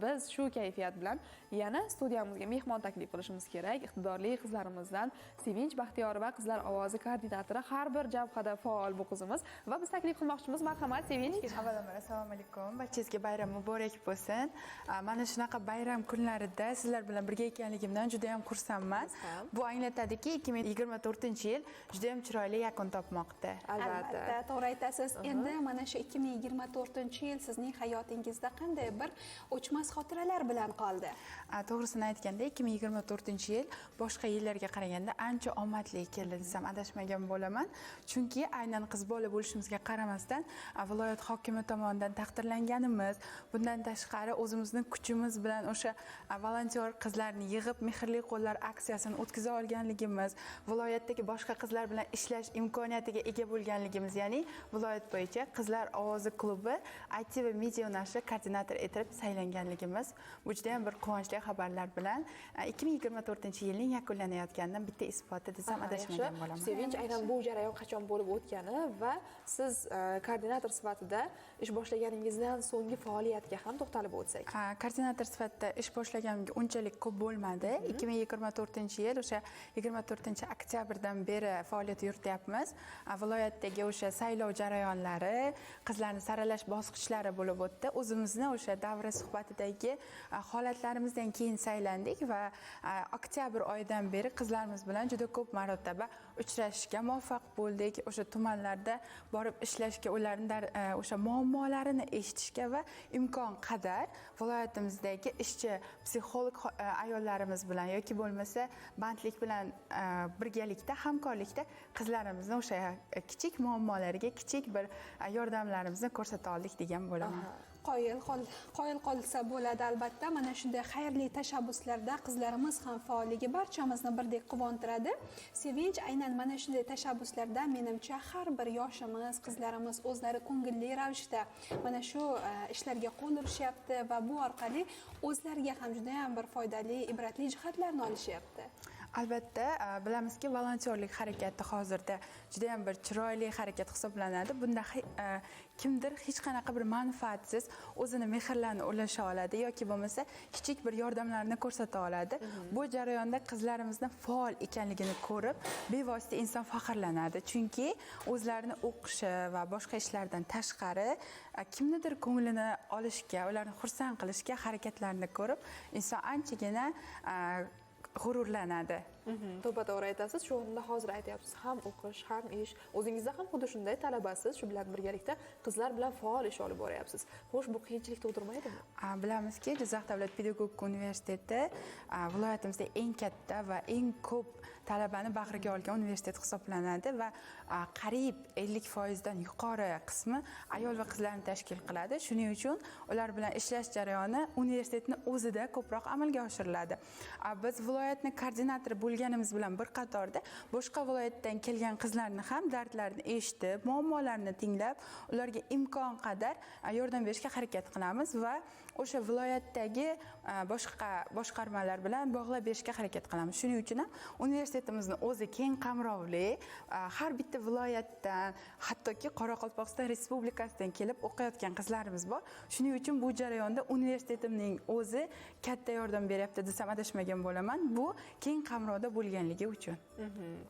Biz shu kayfiyat bilan yana studiyamizga mehmon taklif qilishimiz kerak. Iqtidorli qizlarimizdan Sevinch Baxtiyorova, Qizlar ovozi koordinatori, har bir jabhada faol bu qizimiz va biz taklif qilmoqchimiz. Marhamat, Sevinch. Avvalambor, assalomu alaykum, barchangizga bayram muborak bo'lsin. Mana shunaqa bayram kunlarida sizlar bilan birga ekanligimdan juda yam xursandman. Biz ham. Bu anglatadiki, 2024 yil juda yam chiroyli yakun topmoqda. Albatta. Albatta, to'g'ri aytasiz. Endi mana shu 2024 yil sizning hayotingizda qanday bir o'chmas xotiralar bilan qoldi? To'g'risini aytganda, 2024 yil boshqa yillarga qaraganda ancha omadli keldi desam, adashmagan bo'laman, chunki aynan qiz bola bo'lishimizga qaramasdan, viloyat hokimi tomonidan taqdirlanganimiz, bundan tashqari o'zimizni kuchimiz bilan o'sha volontyor qizlarni yig'ib, "Mehrli qo'llar" aksiyasini o'tkaza olganligimiz, viloyatdagi boshqa qizlar bilan ishlash imkoniyatiga ega bo'lganligimiz, ya'ni viloyat bo'yicha Qizlar ovozi klubi IT va media yo'nalishi koordinator etib saylanganligimiz, bu juda ham bir quvonchli xabarlar bilan 2024 yilning yakunlanayotganidan bitta isboti desam, adashmagan Yaxshi. bo'laman. Sevinch, aynan bu jarayon qachon bo'lib o'tgani va siz koordinator sifatida ish boshlaganingizdan so'nggi faoliyatga ham to'xtalib o'tsak. Koordinator sifatida ish boshlaganimga unchalik ko'p bo'lmadi. 2024 yil o'sha 24 oktyabrdan beri faoliyat yurityapmiz. Viloyatdagi o'sha saylov jarayonlari, qizlarni saralash bosqichlari bo'lib o'tdi. O'zimizni o'sha davra suhbatidagi holatlarimizdan keyin saylandik va oktyabr oyidan beri qizlarimiz bilan juda ko'p marotaba uchrashishga muvaffaq bo'ldik. O'sha tumanlarda borib ishlashga, ularni o'sha muammolarini eshitishga va imkon qadar viloyatimizdagi ishchi psixolog ayollarimiz bilan yoki bo'lmasa bandlik bilan birgalikda, hamkorlikda qizlarimizni o'sha kichik muammolariga kichik bir yordamlarimizni ko'rsata oldik degan bo'laman. Qoyil qolsa bo'ladi albatta. Mana shunday xayrli tashabbuslarda qizlarimiz ham faolligi barchamizni birdek quvontiradi. Sevinch, aynan mana shunday tashabbuslarda, menimcha, har bir yoshimiz, qizlarimiz o'zlari ko'ngilli ravishda mana shu ishlarga qo'l urishyapti va bu orqali o'zlariga ham judayam bir foydali, ibratli jihatlarni olishyapti. Albatta, bilamizki, volontyorlik harakati hozirda judayam bir chiroyli harakat hisoblanadi. Bunda kimdir hech qanaqa bir manfaatsiz o'zini mehrlarini ulasha oladi yoki bo'lmasa kichik bir yordamlarni ko'rsata oladi. Bu jarayonda qizlarimizni faol ekanligini ko'rib, bevosita inson faxrlanadi, chunki o'zlarini o'qishi va boshqa ishlardan tashqari kimnidir ko'nglini olishga, ularni xursand qilishga harakatlarini ko'rib, inson anchagina g'ururlanadi. To'ppa to'g'ri aytasiz. Shu o'rinda hozir aytyapsiz, ham o'qish, ham ish. O'zingizda ham xuddi shunday, talabasiz, shu bilan birgalikda qizlar bilan faol ish olib boryapsiz. Xo'sh, bu qiyinchilik tug'dirmaydimi? Bilamizki, Jizzax davlat pedagogika universiteti viloyatimizda eng katta va eng ko'p talabani bag'riga olgan universitet hisoblanadi va qariyb 50 foizdan yuqori qismi ayol va qizlarni tashkil qiladi. Shuning uchun ular bilan ishlash jarayoni universitetni o'zida ko'proq amalga oshiriladi. Biz viloyatni koordinatori bo'lganimiz bilan bir qatorda boshqa viloyatdan kelgan qizlarni ham dardlarini eshitib, muammolarini tinglab, ularga imkon qadar yordam berishga harakat qilamiz va o'sha viloyatdagi boshqa boshqarmalar bilan bog'lab berishga harakat qilamiz. Shuning uchun ham universitetimizni o'zi keng qamrovli, har bitta viloyatdan, hattoki Qoraqalpog'iston Respublikasidan kelib o'qiyotgan qizlarimiz bor. Shuning uchun bu jarayonda universitetimning o'zi katta yordam beryapti desam, adashmagan bo'laman, bu keng qamrovda bo'lganligi uchun.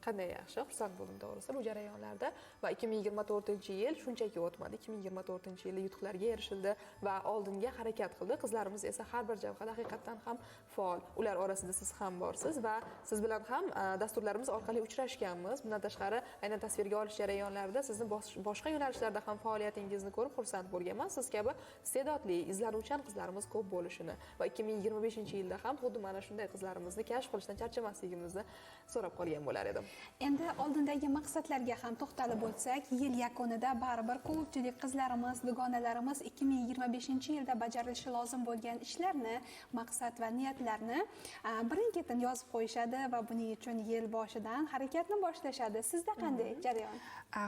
Qanday yaxshi, xursand bo'ldim to'g'risi bu jarayonlarda. Va 2024 yil shunchaki o'tmadi. 2024 yilda yutuqlarga erishildi va oldinga harakat qildi. Qizlarimiz esa har bir jabhada haqiqatdan ham faol. Ular orasida siz ham borsiz va siz bilan ham dasturlarimiz orqali uchrashganmiz. Bundan tashqari, aynan tasvirga olish jarayonlarida sizni boshqa yo'nalishlarda ham faoliyatingizni ko'rib xursand bo'lganman. Siz kabi iste'dodli, izlanuvchan qizlarimiz ko'p bo'lishini va 2025 yilda ham xuddi mana shunday qizlarimizni kashf qilishdan charchamasligimizni so'rab qolgan bo'lar edim. Endi oldindagi maqsadlarga ham to'xtalib o'tsak, yil yakunida baribir ko'pchilik qizlarimiz, dugonalarimiz 2025 yilda bajarilishi lozim bo'lgan ishlarni, maqsad va niyatlarni birin-ketin yozib qo'yishadi va buning uchun yil boshidan harakatni boshlashadi. Sizda qanday jarayon?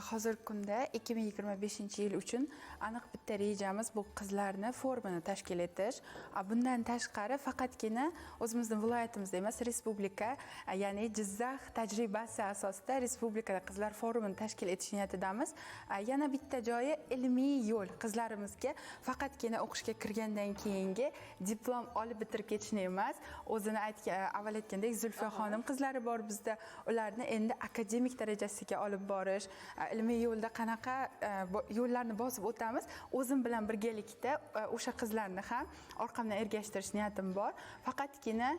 Hozirgi kunda 2025 yil uchun aniq bitta rejamiz, bu qizlarni forumini tashkil etish. Bundan tashqari, faqatgina o'zimizni viloyatimizda emas, respublika Ya'ni Jizzax tajribasi asosida respublikada qizlar forumini tashkil etish niyatidamiz. Yana bitta joyi ilmiy yo'l, qizlarimizga faqatgina o'qishga kirgandan keyingi diplom olib bitirib ketishni emas, o'zini aytgan, avval aytgandek, Zulfiya xonim qizlari bor bizda, ularni endi akademik darajasiga olib borish, ilmiy yo'lda qanaqa yo'llarni bosib o'tamiz, o'zim bilan birgalikda o'sha qizlarni ham orqamdan ergashtirish niyatim bor. Faqatgina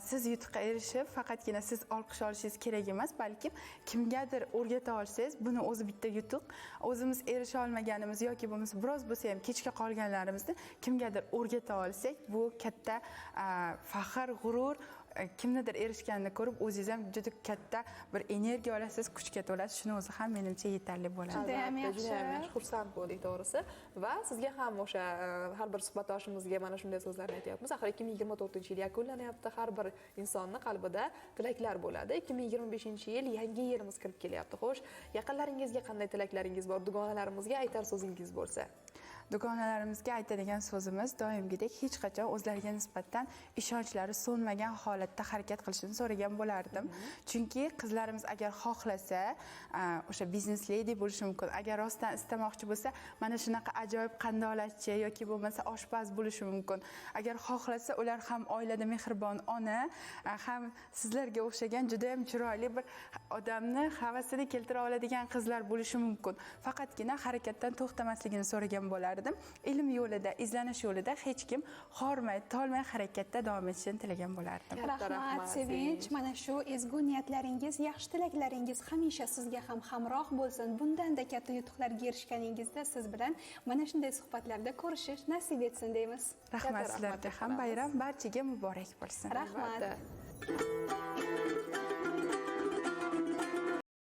siz yutuqqa erishib, faqatgina siz olqish olishingiz kerak emas, balkim kimgadir o'rgata olsangiz, buni o'zi bitta yutuq. O'zimiz erisha olmaganimiz yoki bo'lmasa biroz bo'lsa ham kechga qolganlarimizni kimgadir o'rgata olsak, bu katta faxr, g'urur. Kimnidir erishganini ko'rib, o'zingiz ham juda katta bir energiya olasiz, kuchga to'lasiz. Shuni o'zi ham menimcha yetarli bo'ladi. Judayam Albatta, yaxshi. judayam yaxshi, xursand bo'ldik to'g'risi. Va sizga ham o'sha har bir suhbatdoshimizga mana shunday so'zlarni aytyapmiz. Axir 2024 yil yakunlanyapti, har bir insonni qalbida tilaklar bo'ladi. 2025 yil, yangi yilimiz kirib kelyapti. Xo'sh, yaqinlaringizga qanday tilaklaringiz bor, dugonalarimizga aytar so'zingiz bo'lsa? Dugonalarimizga aytadigan so'zimiz doimgidek, hech qachon o'zlariga nisbatan ishonchlari so'nmagan holatda harakat qilishini so'ragan bo'lardim. Chunki qizlarimiz agar xohlasa, o'sha biznes ledi bo'lishi mumkin. Agar rostdan istamoqchi bo'lsa, mana shunaqa ajoyib qandolatchi yoki bo'lmasa oshpaz bo'lishi mumkin. Agar xohlasa, ular ham oilada mehribon ona, ham sizlarga o'xshagan juda ham chiroyli bir odamni havasini keltira oladigan qizlar bo'lishi mumkin. Faqatgina harakatdan to'xtamasligini so'ragan bo'lardim. Ilm yo'lida, izlanish yo'lida hech kim hormay, tolmay harakatda davom etishini tilagan bo'lardim. Katta Rahmat, rahmat, Sevinch. Mana shu ezgu niyatlaringiz, yaxshi tilaklaringiz hamisha sizga ham hamroh bo'lsin. Bundanda katta yutuqlarga erishganingizda siz bilan mana shunday suhbatlarda ko'rishish nasib etsin deymiz. Rahmat Katta rahmat sizlarga deb ham. qolamiz. Bayram barchaga muborak bo'lsin. Rahmat. Albatta.